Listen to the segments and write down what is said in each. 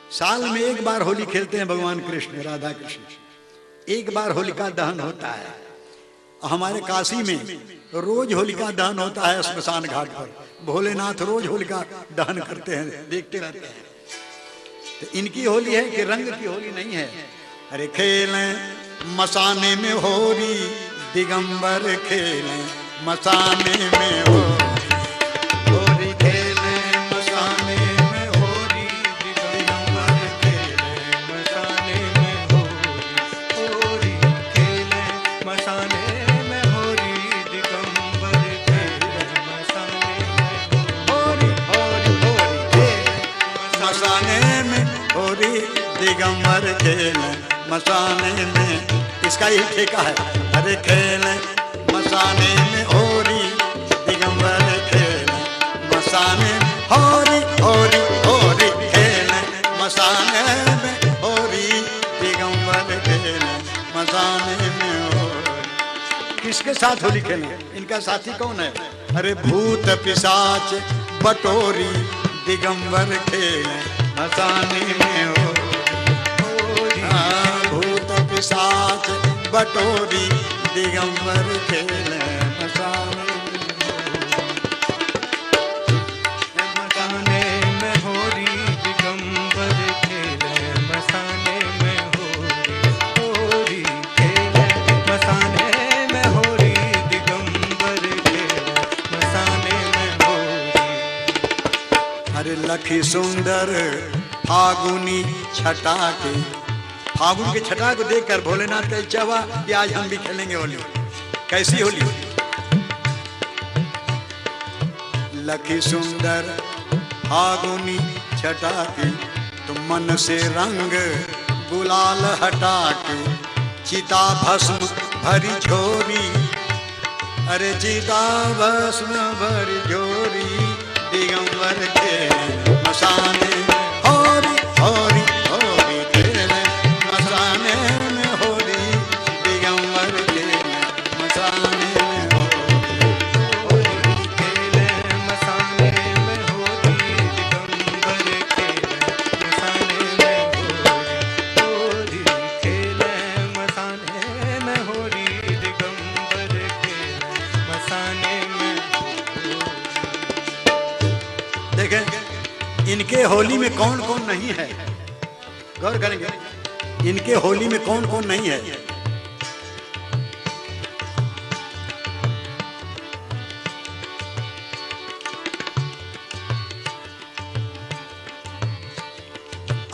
साल में एक बार होली खेलते हैं भगवान कृष्ण, राधा कृष्ण। एक बार होलिका दहन होता है। हमारे काशी में रोज होलिका दहन होता है श्मशान घाट पर। भोलेनाथ रोज होलिका दहन करते हैं, देखते रहते हैं। तो इनकी होली है कि रंग की होली नहीं है। अरे खेलें मसाने में होरी, दिगंबर खेलें मसाने में होरी, खेलें मसाने में होरी, दिगंबर खेलें मसाने में होरी, होरी खेलें मसाने में होरी, दिगंबर खेलें मसाने में होरी, होरी होरी खेलें मसाने में होरी, दिगंबर खेलें मसाने में। इसका ही ठेका है। अरे खेलें मसाने में होरी, दिगंबर खेलें मसाने में होरी, होरी होरी खेलें मसाने में होरी, दिगंबर खेलें मसाने में होरी। किसके साथ होली खेलें? इनका साथी कौन है? अरे भूत पिशाच बटोरी, दिगंबर खेलें मसाने में होरी, भूत पिशाच बटोरी, दिगंबर खेलें मसाने मसाने में होरी, दिगंबर खेलें मसाने में होरी, होरी खेलें मसाने में होरी, दिगंबर खेलें मसाने में होरी। अरे लखी सुंदर फागुनी छटा के, फागुन के छटा को देखकर भोलेनाथ का इच्छा हुआ कि आज हम भी खेलेंगे होली। कैसी होली? लखी सुंदर फागुनी छटा के, तुम मन से रंग गुलाल हटा के, चिता भस्म भरी झोरी, अरे चिता भस्म भरी झोरी, दिगंबर के मसाने होरी, होरी होरी खेलें मसाने में होरी, दिगंबर खेलें मसाने में होरी, होरी खेलें मसाने में होरी, दिगंबर खेलें मसाने में होरी, होरी खेलें मसाने में होरी, दिगंबर खेलें मसाने में होरी। देखें इनके होली में कौन कौन नहीं है, गौर करेंगे। इनके होली में कौन कौन नहीं है?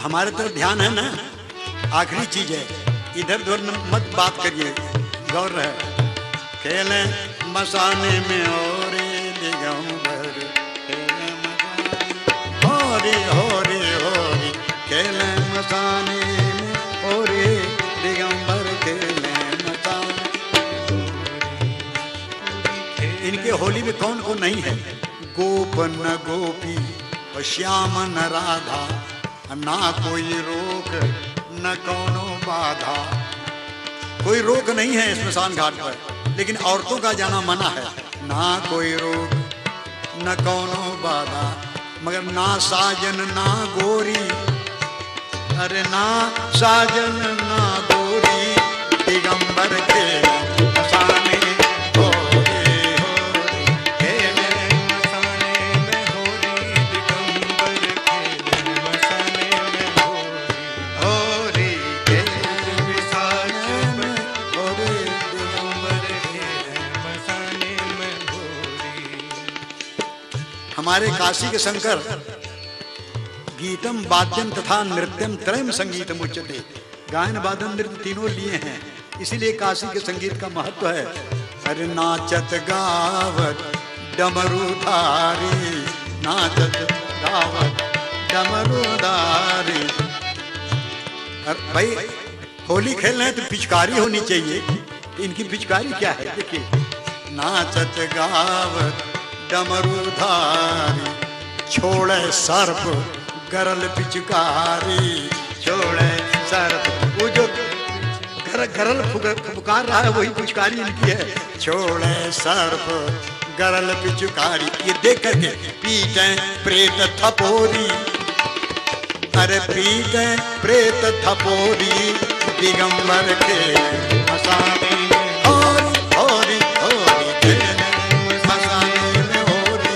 हमारे तरफ ध्यान है ना? आखिरी चीज है, इधर उधर मत बात करिए, गौर रहे। खेलें मसाने में होरी, दिगंबर खेलें मसाने होरी, होरी होरी खेलें मसाने में होरी, दिगंबर खेलें मसाने। इनके होली में कौन कौन नहीं है? गोप न गोपी और श्याम न राधा, ना कोई रोक न कौनो बाधा। कोई रोक नहीं है श्मशान घाट पर, लेकिन औरतों का जाना मना है। ना कोई रोक न कौनो बाधा, मगर ना साजन ना गोरी, अरे ना साजन ना गोरी, दिगंबर खेलें मसाने होरी, होरी खेलें मसाने में होरी, दिगंबर खेलें मसाने में होरी, होरी खेलें पिशाच में होरी, दिगंबर खेलें मसाने में होरी। हमारे काशी के शंकर गीतम वाद्यम तथा नृत्यम त्रयम संगीतम उच्यते, गायन वादन नृत्य तीनों लिए हैं, इसीलिए काशी के संगीत का महत्व है। अरे नाचत गावत डमरूधारी, नाचत गावत डमरूधारी। अरे भाई होली खेल रहे हैं तो पिचकारी होनी चाहिए, तो इनकी पिचकारी क्या है? देखिए, नाचत गावत डमरूधारी, छोड़े सर्प गरल पिचकारी, छोड़े सर्प। वो जो गरल फुकार रहा है वही पिचकारी इनकी है। छोड़े सर्प गरल पिचकारी, ये देख करके पीटे प्रेत थपोरी, अरे पीटे प्रेत थपोरी दिगंबर खेले मसाने में होरी होरी होरी खेले मसाने में होरी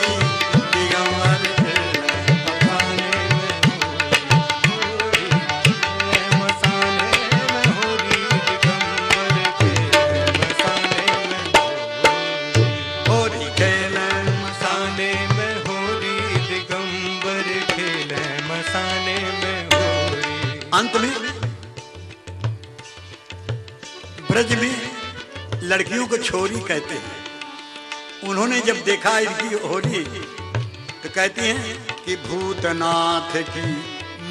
दिगंबर खेले मसाने में होरी मसाने में होरी दिगंबर खेले मसाने में होरी खेले मसाने में होरी दिगंबर खेले मसाने में होरी। अंत में ब्रज में लड़कियों को छोरी कहते हैं। उन्होंने जब देखा इनकी होली तो कहती हैं कि भूतनाथ की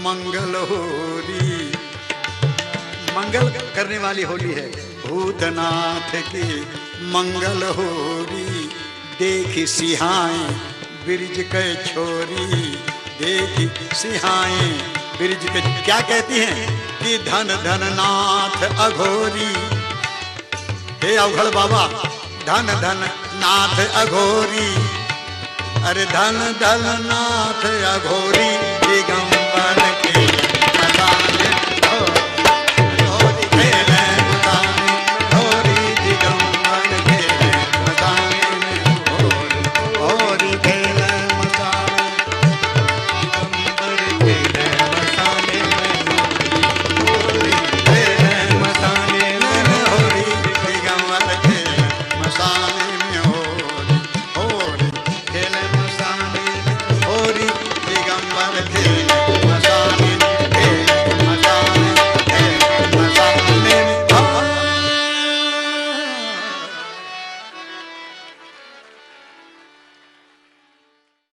मंगल होली, मंगल करने वाली होली है। भूतनाथ की मंगल होली देख सिहाएं ब्रिज के छोरी, देख सिहाएं ब्रिज के। क्या कहती हैं कि धन धन नाथ अघोरी, हे अवघड़ बाबा, धन धन नाथ अघोरी, अरे धन धन नाथ अघोरी।